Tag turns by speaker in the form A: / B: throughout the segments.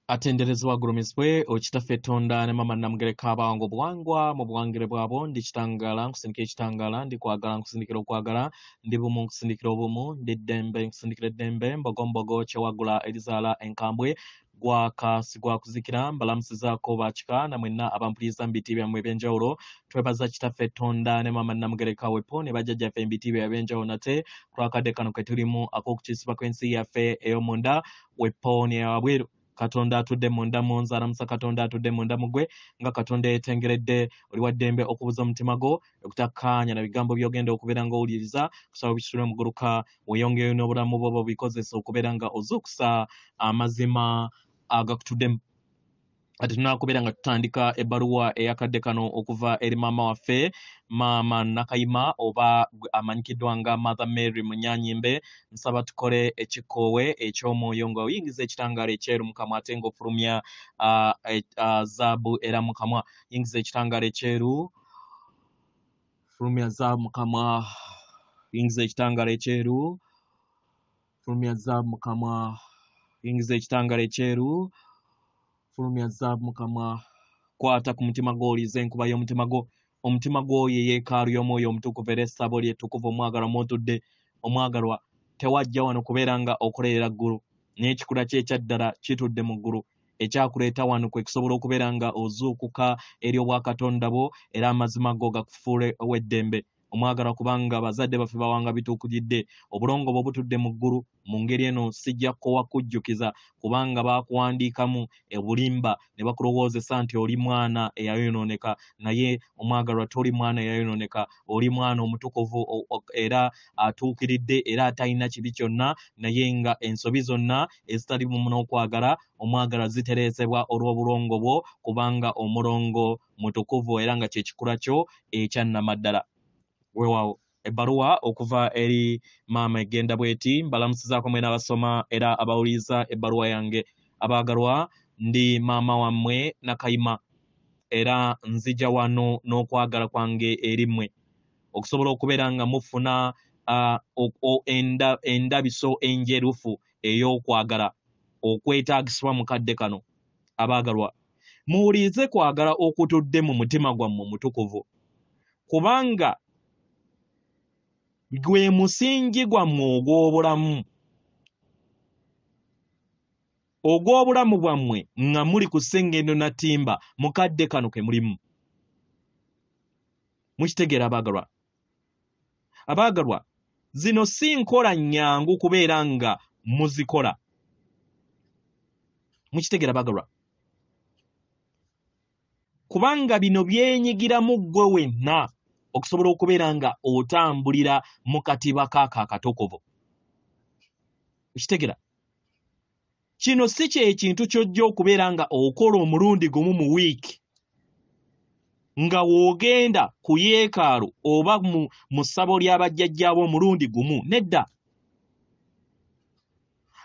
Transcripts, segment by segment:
A: Atenderezebwa agulumizibwe Okitaffe Tonda ne Maama Namugereka abawanga obuwangwa mu buwangire bwabwo. Ndi kitangaala nkusindikira ekitangaala, ndi kwagala nkusindikira okwagala, ndi bumu nkusindikira obumu, ndi ddembe nkusindikira eddembe, mbogombogo kyewaggula erizaala enkambwe, gwaka sigwakuzikira. Mbalamusizaako bakika na mwenna abampuliriza mu biti byammwe eby'enjawulo. Twebaza Kitaffe Tonda ne Maama Namugereka wepo ne bajjajjaffe mu biti byabwe eby'enjawulo nate kulwakadde kano ke tulimu ak'okukyusibwa kw'ensi yaffe ey'omunda wepo n'eyawabweru. Katonda atudde munda mu nze alamusa Katonda atudde munda mu ggwe nga Katonda eyeetengeredde. Oli wa ddembe okubuza omutima gwo okutakkaanya na bigambo by'ogenda okubeera ng'owuliriza kusaba obisitule muguluka weeyongereyo n'obulamu bwo bw'obikozesa okubeera nga ozuukusa amazima agakutuddemu. Ate tunakubeera nga tutandika ebbaluwa eyakadde kano okuva eri maama waffe maama Nakayima oba amanyikiddwa nga Mother Mary Munyanyimbe. Nsaba tukole ekikoowe eky'omwoyo nga oyingiza ekitangaala ekyeru mu kamwa ate ng'ofulumya zaabu era mu kamwa. Yingiza ekitangaala ekyeru, fulumya zaabu mu kamwa. Yingiza ekitangaala ekyeru, fulumya zaabu mu kamwa. Yingiza ekitangaala ekyeru, fulumya zaabu mu kamwa. Kwata ku mutima gwo owulize enkuba y'omutima gwo. Omutima gwo ye yeekaalu y'omwoyo omutukuvu era essabo lye ettukuvu omwagalwa mw'otudde. Omwagalwa, tewajja wano kubeera nga okolerera ggulu, naye ekikula kye ekya ddala kitudde mu ggulu. Ekyakuleeta wano kwe kusobola okubeera nga ozuukuka eri obwakatonda bwo era amazima go gakufuule ow'eddembe. Omwagalwa, kubanga bazadde baffe bawanga bituukiridde, obulongo bwo butudde mu ggulu. Mu ngeri eno sijja kuwa kujjukiza, kubanga baakuwandiikamu obulimba ne bakulowoozesa nti oli mwana eyayonooneka. Naye omwagalwa, toli mwana eyayonooneka, oli mwana omutukuvu era atuukiridde era atalina kibi kyonna, naye nga ensobi zonna ezitali bumu n'okwagala omwagalwa zitereezebwa olw'obulongo bwo, kubanga omulongo mutukuvu era nga kye kikula kyo ekya nnamaddala. Weewaawo. Ebbaluwa okuva eri maama egenda bw'eti: mbalamusizaako mwena abasoma era abawuliriza ebbaluwa yange. Abaagalwa, ndi maama wammwe Nakayima era nzija wano n'okwagala kwange eri mmwe okusobola okubeera nga mufuna endabiso enjerufu ey'okwagala okwetaagisibwa mu kadde kano. Abaagalwa, muwulirize kwagala okutudde mu mutima gwammwe omutukuvu, kubanga gwe musingi gwammwe ogw'obulamu, ogw'obulamu bwammwe nga muli ku ssengendo na ttimba mu kadde kano ke mulimu. Mukitegeera abaagalwa? Abaagalwa, zino si nkola nnyangu kubeera nga muzikola. Mukitegeera abaagalwa? Kubanga bino byenyigiramu ggwe wenna okusobola okubeera nga otambulira mu katiba kaako akatukuvu. Okitegera? Kino si kye kintu ky'ojja okubeera nga okola omulundi gumu mu wiiki nga w'ogenda ku yeekaalu oba mu ssabo lya bajjajjaabo omulundi gumu. Nedda.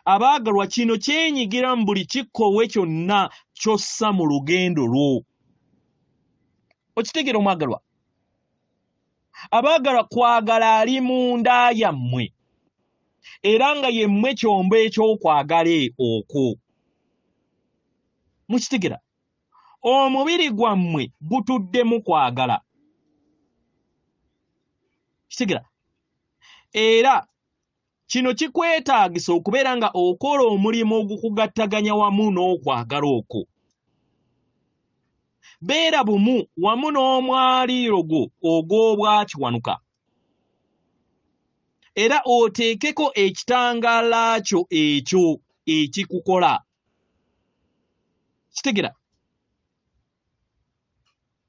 A: Abaagalwa, kino kyenyigira mu buli kikkowe kyonna ky'ossa mu lugendo lwo. Okitegeera omwagalwa? Abaagalwa, kwagala ali munda yammwe era nga yemmwe kyombo eky'okwagala okwo. Mukitegera? Omubiri gwammwe gutuddemu kwagala. Kitegera? Era kino kikwetaagisa okubeera nga okola omulimu ogukugattaganya wamu n'okwagala okwo. Beera bumu wamu n'omwaliiro gwo ogw'obwakiwanuka era oteekeko ekitangaala kyo ekyo ekikukola. Kitegera?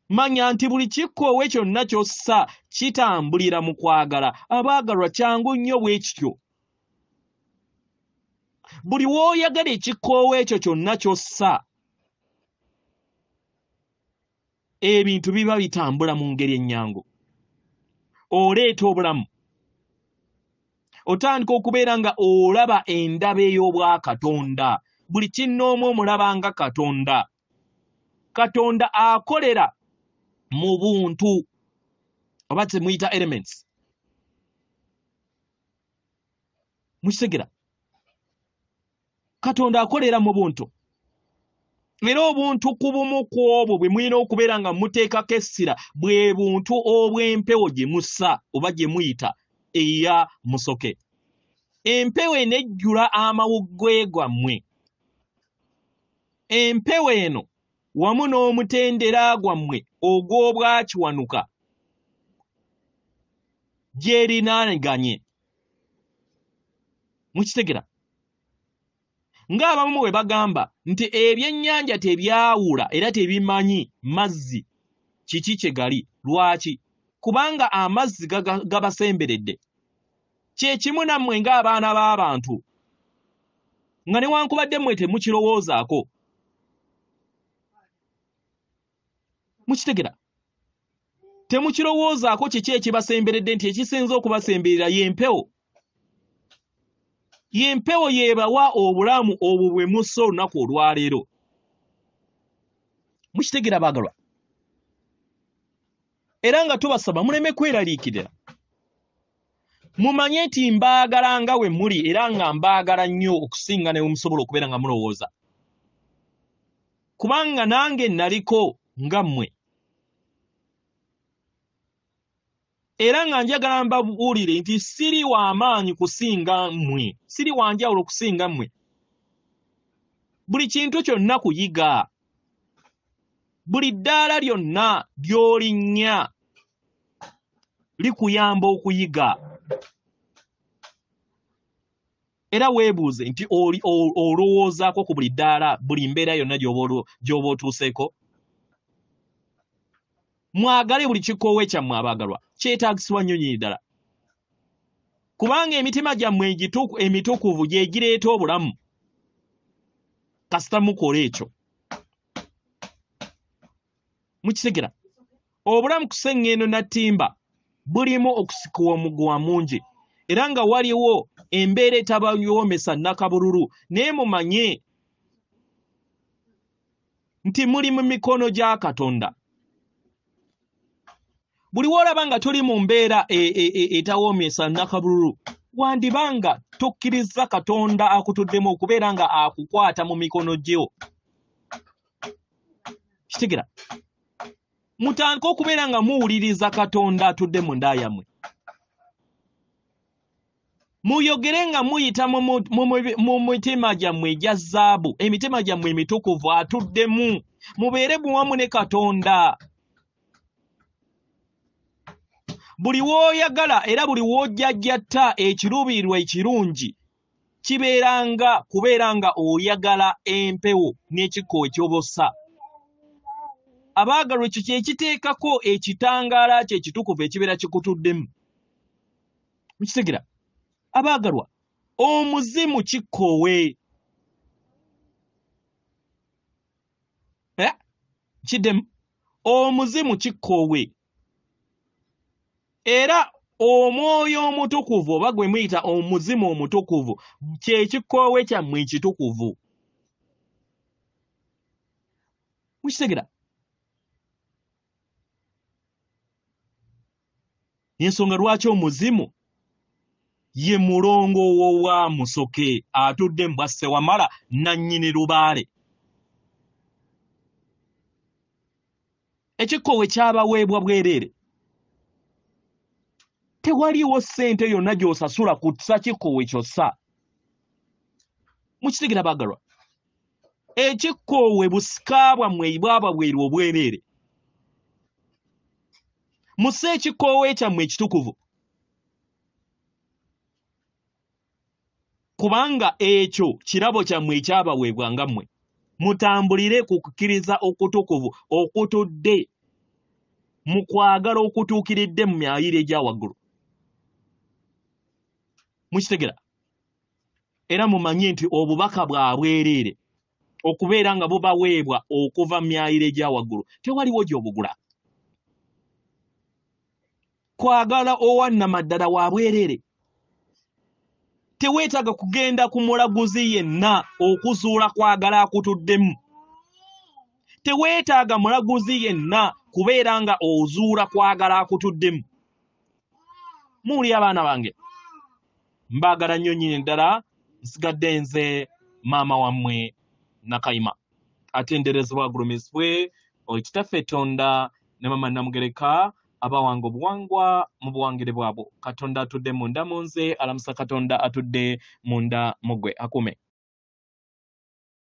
A: Manya nti buli kikkoowe kyonna ky'ossa kitambulira mu kwagala. Abaagalwa, kyangu nnyo bwe kityo. Buli w'oyagala ekikkoowe ekyo kyonna ky'ossa, ebintu biba bitambula mu ngeri ennyangu. Oleeta obulamu. Otandika okubeera nga olaba endaba ey'obwakatonda. Buli kinnoomu omulaba nga Katonda. Katonda akolera mu buntu oba temuyita elements. Mukitegera? Katonda akolera mu buntu. Era obuntu ku bumu ku obwo bwe mulina okubeera nga muteekako essira bwe buntu obw'empewo gye mussa oba gye muyita eya musoke. Empewo enejjula amawuggwe gammwe. Empewo eno wamu n'omutendera gwammwe ogw'obwakiwanuka gyerinaanaganye. Mukitegera? Ng'abamu bwe bagamba nti ebyennyanja tebyawula era tebimanyi mazzi kiki kye gali. Lwaki? Kubanga amazzi gabasemberedde. Kye kimu nammwe ng'abaana b'abantu, nga newankubadde mmwe temukirowoozaako. Mukitegera? Temukirowoozaako kiki ekibasemberedde nti ekisinza okubasemberera y'empewo. Y'empewo y'ebawa obulamu obwo bwe mussa olunaku olwaleero. Mukitegera baagalwa? Era nga tubasaba muleme kweraliikirira. Mumanye nti mbaagala nga we muli era nga mbaagala nnyo okusinga ne we musobola okubeera nga mulowooza. Kubanga nange naliko nga mmwe. Era nga njagala mbabuulire nti siri wa maanyi kusinga mmwe, siri wa njawulo kusinga mmwe. Buli kintu kyonna kuyiga. Buli ddaala lyonna ly'olinnya likuyamba okuyiga. Era weebuuze nti olowoozaako ku buli ddaala, buli mbeera yonna gy'oba otuuseeko. Mwagale buli kikoowe kyammwe abaagalwa, kyetaagisibwa nnyo nnyini ddala. Kubanga emitima gyammwe emitukuvu gye gireeta obulamu. Kasita mukola ekyo. Mukitegera? Obulamu ku sseŋŋendo na ttimba bulimu okusikuwa omuguwa mungi. Era nga waliwo embeera etabayoomesa nnakabululu, naye mumanye nti muli mu mikono gya Katonda. Buli w'olaba nga tuli mu mbeera etawoomesa nnakabululu, wandibanga tokkiriza Katonda akutuddemu okubeera nga akukwata mu mikono gyo. Kitegera? Mutandike okubeera nga muwuliriza Katonda atudde mu nda yammwe. Muyogere nga muyita mu mitima gyammwe egya zaabu, emitima gyammwe emitukuvu atuddemu. Mubeere buwamu ne Katonda. Buli w'oyagala era buli w'ojjajjatta ekiruubirirwa ekirungi kibeeranga kubeera nga oyagala empewo n'ekikko ekyobossa. Abaagalwa, ekyo kye kiteekako ekitangaala kye ekitukuvu ekibeera kikutuddemu. Mukitegera? Abaagalwa, omuzimu kikoowe. Kiddemu. Omuzimu kikoowe. Era omwoyo omutukuvu oba gwe muyita omuzimu omutukuvu kye kikoowe kyammwe ekitukuvu. Mukitegera? Ensonga lwaki omuzimu ye mulongo wa Musoke atudde mbwa Ssewamala nannyini lubaale. Ekikoowe kyabaweebwa bwereere. Tewaliiwo ssente yonna gy'osasula kussa kikoowe ky'ossa. Mukitegera baagalwa? Ekikoowe busika bwammwe bwaba bweru obwereere. Musse ekikoowe kyammwe ekitukuvu. Kubanga ekyo kirabo kyammwe ekyabaweebwa nga mmwe. Mutambulire ku kukkiriza okutukuvu okutudde mu kwagala okutuukiridde mu myayiro egya waggulu. Mukitegera? Era mumanye nti obubaka bwa bwereere okubeera nga bubaweebwa okuva mu myayiro egya waggulu tewaliwo gy'obugula. Kwagala owannamaddala wa bwereere. Teweetaaga kugenda ku mulaguzi yenna okuzuula kwagala akutuddemu. Teweetaaga mulaguzi yenna kubeera nga ozuula kwagala akutuddemu. Muwulira abaana bange, mbaagala nnyo nnyini ddala, nsigadde nze maama wammwe Nakayima. Atenderezebwa agulumizibwe oyo Kitaffe Tonda ne Mama Namugereka abawanga obuwangwa mu buwangire bwabwo. Katonda atudde munda mu nze alamusa Katonda atudde munda mu ggwe. Akuume.